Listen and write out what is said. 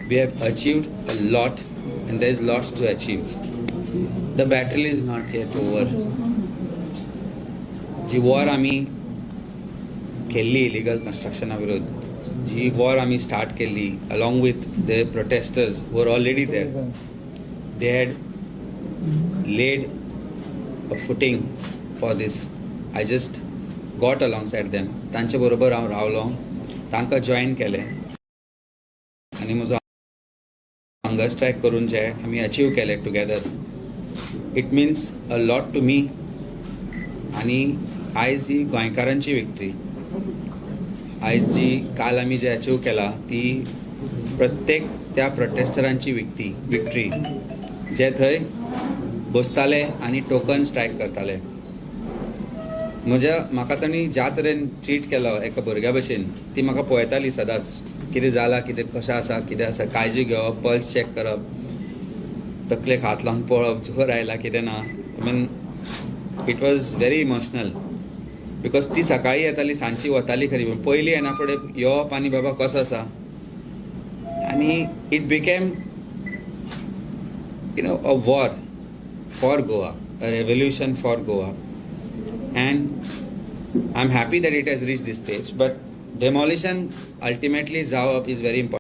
We have achieved a lot and there is lots to achieve. The battle is not yet over. Ji war आमी केल्ली illegal कन्स्ट्रक्शना विरुद्ध, जी war आमी start केल्ली along with the protesters were already there, they had laid a footing for this. I just got alongside them. तांचे बरोबर हांव रावलो, तांकां जॉयन केलें आनी म्हजो हंगर स्ट्रायक करून जे आमी अचीव केले together, it means a lot to me. आनी आयज ही गोंयकारांची विक्ट्री. आयज जी काल आमी जे अचीव केला ती प्रत्येक त्या प्रोटेस्टरांची विक्ट्री, जे थंय बसताले आनी टोकन स्ट्रायक करताले. म्हज्या म्हाका तांणी ज्या तरेन ट्रीट केलो एका भुरग्या भशेन, ती म्हाका पळयताली सदांच, कितें जालां, कितें कशें आसा, कितें आसा, काळजी घेवप, पल्स चॅक करप, तकलेक हात लावन पळोवप जोर आयला कितें ना. I mean, it was very emotional because ती सकाळी येताली, सांजची वताली खरी, पूण पयलीं येना फुडें येवप आनी बाबा कसो आसा, आनी it became a war for Goa, a revolution for Goa, and I am happy that it has reach this stage, but demolition ultimately जावप is very important.